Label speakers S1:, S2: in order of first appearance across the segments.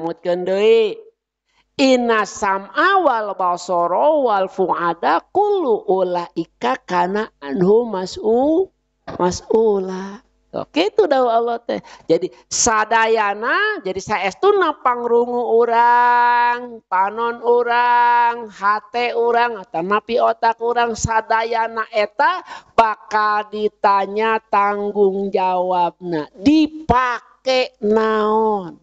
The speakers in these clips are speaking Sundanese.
S1: Emutkeun deui. Inna sam'a wal basara wal fu'ada kullu ulaika kana anhu mas'ula. Oke, itu dawuh Allah teh. Jadi sadayana, jadi saestuna pangrungu urang, panon urang, hate urang, atanapi otak urang, sadayana eta bakal ditanya tanggung jawabna. Dipake naon?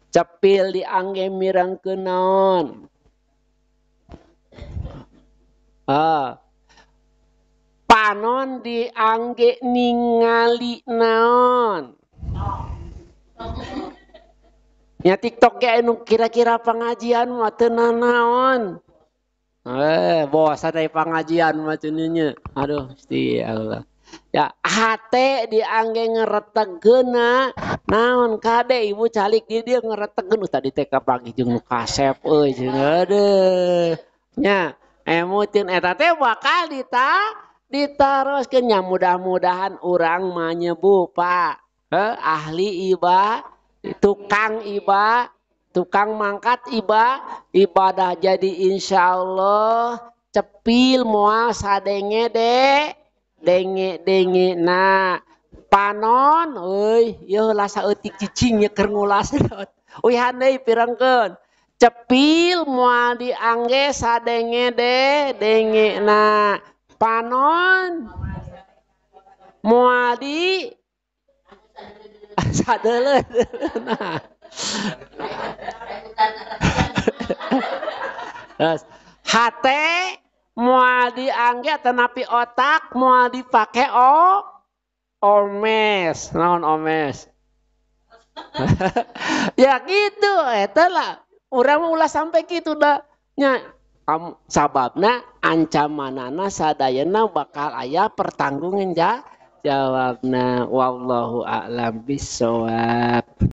S1: Cepil diangge mirangkeun naon? Panon diangge ningali naon? Nya TikTok ge anu kira-kira pengajian mah teu nanaon. Bosan dari pengajian mah cenah nya. Aduh, Gusti Allah. Ya, hate diangge ngeretegeuna naon kade ibu calik di dieu ngeretegeun tadi teh kapagi jeung nu kasep euy cenah aduh. Nya, emutin eta teh bakal ditaroskeun nya mudah-mudahan urang manyebu Pak. Ahli iba, tukang iba, tukang mangkat iba, ibadah jadi insyaallah cepil moal sadenge de denge-denge na panon euy yeuh lah saeutik cicing nya keur ngulas. Uihan deui pirangkeun. Cepil moal diangge sadenge de denge na panon moal di sadeuleun. Nah. Terus hate moal diangge tetapi otak moal dipake omes. Naon omes? Ya gitu eta lah. Urang mah ulah sampai kitu da nya. Sababna ancamanana sadayana bakal aya pertanggungan jawabna. Wallahu a'lam bissawab.